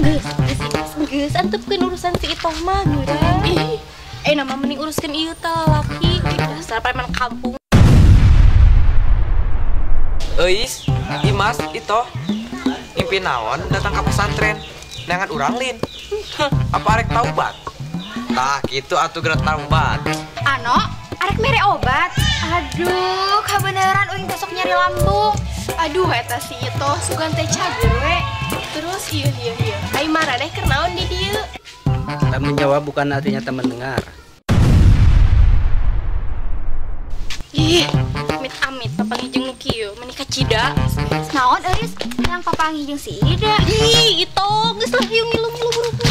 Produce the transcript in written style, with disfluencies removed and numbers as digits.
Geus, geus, geus, antepkeun urusan si Itoh mah geurang. Ih, nama mending uruskeun ieu teh lalaki. Dasar preman kampung. Euis, Imas, Itoh, ngimpi naon datang ke pesantren. Neangan urang lin. Apa arek taubat? Tah kitu atuh geura taubat. Ano, arek mere obat. Aduh, kabeneran uing besok nyari lambung. Aduh, eta si Itoh sugan teh cager we. Terus ieu ieu ieu. Ai maraneh keur naon di dieu? Tak menjawab bukan artinya tak mendengar. Ih, amit-amit papanggih jeung nu kieu, meuni kacida. Naon euis? Yang papanggih jeung si Ida. Ih, Itoh geus lah ieu ngilu-ngilu buru-buru.